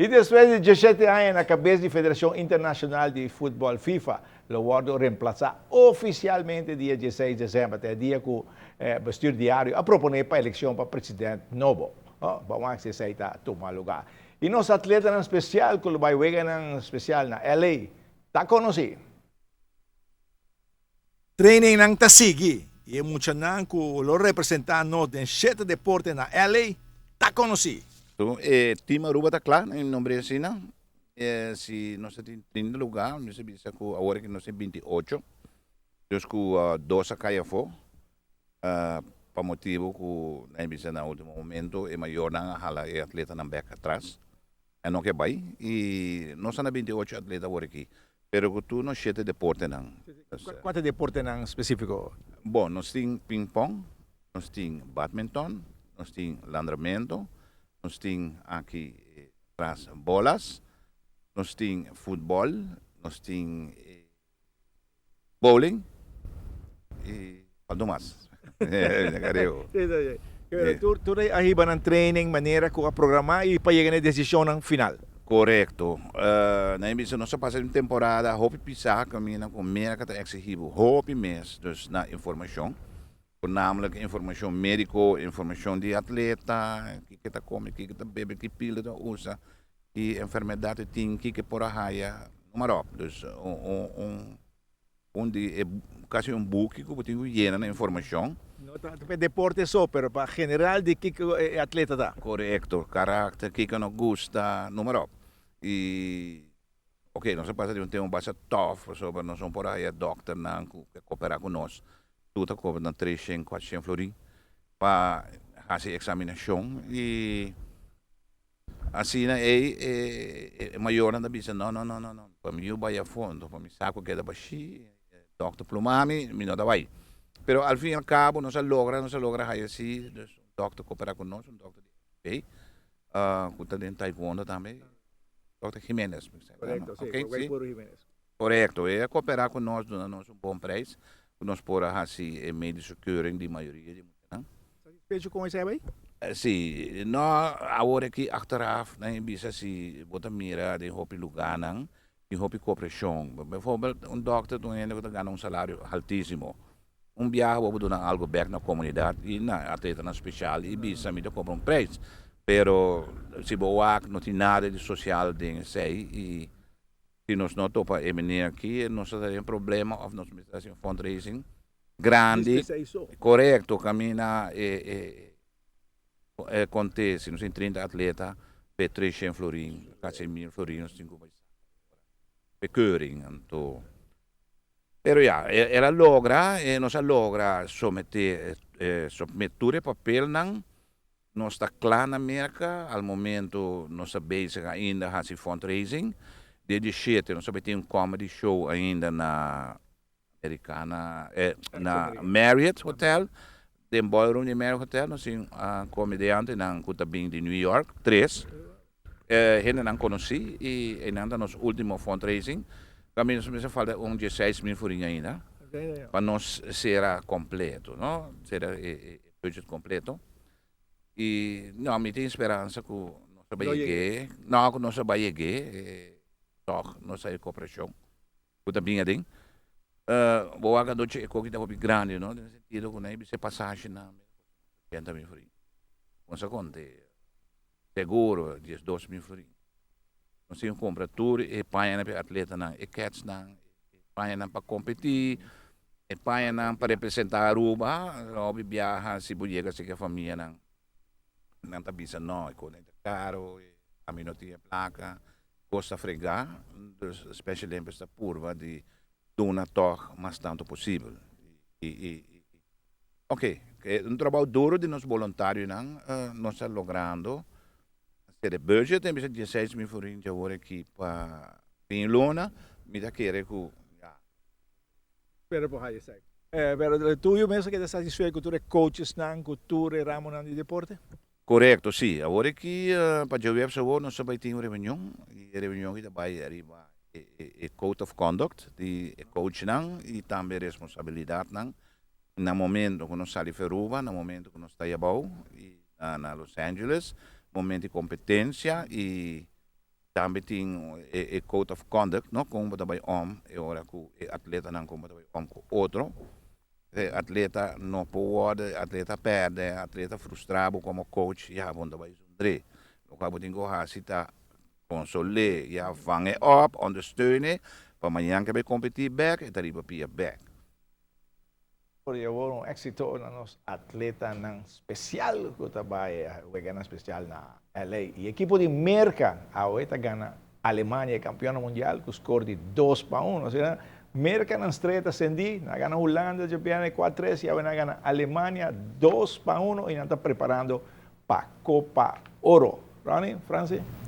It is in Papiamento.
Y despues di 17 aña na cabes di Federacion Internacional di Futbol FIFA, lo wordo reemplasa oficialmente dia 16 di december, e dia cu bestuur diario a propone pa eleccion pa presidente nobo. Oh, ban wak si esey ta tuma lugar. Y nos atletanan special cu lo bay weganan special na LA, ta conoci. Training nan ta sigui y e muchanan cu lo representa nos den shete deporte na LA ta conoci. E team Aruba ta cla na nombre asina. Si nos tin 30 lugar, nos bisa cu awor cu nos tin 28. Dus cu dos a cay afo pa motibo cu nan bisa na ultimo momento e mayornan a hala e atletanan bek atras. E no ke bay y nos ta na 28 atleta awor aki. Pero cu tur nos shete deportenan. Cua ta deportenan specifico? Bon, nos tin ping pong, nos tin badminton, nos tin landramento, nos tin aki atras bolas, nos tin futbol, nos tin bowling y cuanto mas. Pero tur a hiba nan training manera cu a programa y pa yega na e decisionnan final. Corecto. Nan bisa nos a pasa un temporada hopi pisa caminda cu Merca ta exigi bo hopi mes dus na informacion. Voornamelijk informacion medico, informacion di atleta, kico ta come, kico ta bebe, ki pila ta usa, ki enfermedad e tin, kico por a haya, noem maar op. Dus un di e casi un buki cu bo tin cu yena na informacion. No tanto pa e deporte so, pero pa general di kico e atleta ta. Corecto, karakter, kico no gusta, noem maar op. Y ok, nos a pasa di un tempo basta tough pasobra nos no por a haya dokternan cu ke coopera cu nos. Tur ta cobra nan 300, 400 florin pa haci examinacion y asina ey e mayornan ta bisa no no no no no pa mi yu bay afo enton pa mi saco keda bashi dokter pluma mi, mi no ta bay. Pero al fin y al cabo nos a logra, nos a logra haya si dus un dokter coopera cu nos, un dokter di FB cu ta den taekwondo tambe, dokter Jimenez mi sa. Corecto, si, Ok, si. Puro Jimenez. Corecto, e a coopera cu nos, duna nos un bon prijs cu nos por a haci e medische keuring di mayoria di muchanan. Satisfecho con esey bay? Si, no awor aki achteraf nan e bisa si bo ta mira den hopi lugarnan tin hopi cooperacion. Bijvoorbeeld un dokter ta un hende cu ta gana un salario altisimo. Un biaha bo por duna algo bek na comunidad y na atletanan special y bisa mi ta cobra un prijs. Pero si bo wak no tin nada di social den esey y si nos no topa e meneer aki nos ta den problema of nos mester haci un fundraising grandi. Corecto, camina e e conte si nos tin 30 atleta pe 300 florin, casi 1000 florin nos tin cu bay pe keuring anto. Pero ya, el a logra, nos a logra somete submit tur e papelnan. Nos ta cla na Merca, al momento nos ta bezig ainda haci fundraising. Dia 17 nos ta bay tin un comedy show ainda na Americana, na Marriott Hotel, den ballroom di Marriott Hotel nos tin comediantenan cu ta bin di New York, tres hendenan conoci y eynan ta nos ultimo fundraising. Tambe nos mester falta un 16,000 florin ainda pa nos cera completo, no? Cera e budget completo. Y no, mi tin speransa cu nos ta bay yeg'e, no, cu nos ta bay yeg'e, toch nos ta e cooperacion cu ta bin aden. Bo wak adochi e koki ta hopi grandi, no? Den sentido cu nan e bisa e pasajenan 80,000 florin. Bo sa conte seguro 12,000 florin. Nos tin cu cumpra tur e pañanan pa e atletanan, e ketsnan, e pañanan pa competi, e pañanan pa representa Aruba. Hopi biaha si bo yega cerca e famianan, nan ta bisa no, e cosnan ta caro, ami no tin e placa. Cos ta frega, dus Special Olympics ta purba di duna tog mas tanto posibel. Y ok, un trabao duro di nos boluntarionan nos ta logrando hacer e budget, en bisa 16,000 florin dje awor aki pa fin luna, mi ta kere cu ya. Pero por haya esaki. Pero tuyo mes a keda satisfecho cu tur e coachesnan, cu tur e ramonan di deporte? Corecto, si. Awor aki pa djaweps awor nos ta bay tin un reunion y e reunion aki ta bay ariba e code of conduct di e coachnan y tambe responsabilidadnan na momento cu nos sali for Aruba, na momento cu nos ta ahí abao y na Los Angeles, momento di competencia y. Tambe tin e code of conduct, no? Kon bo ta bai om e ora ku e atletanan, kon bo ta bai om ku otro. E atleta no por wòrdu, atleta pèrdè, atleta frustrá bo komo coach, ya bo no ta bai zundr'é. Lokual bo tin ku hasi ta konsol'é, ya vang e op, ondersteun'é, pa mañan ke bai kompetí bèk, e ta riba pia bèk. Por awor un éksito na nos atletanan spesial ku ta bai weganan spesial na LA. E ekipo di Merka awe ta gana Alemania, kampeon mundial, ku skor di 2-1. Osea, Merka nan strea ta sendí, nan a gana Hulanda, djabièrnè 4-3 i awe nan a gana Alemania 2-1 i nan ta preparando pa Copa Oro. Ronnie, Franci?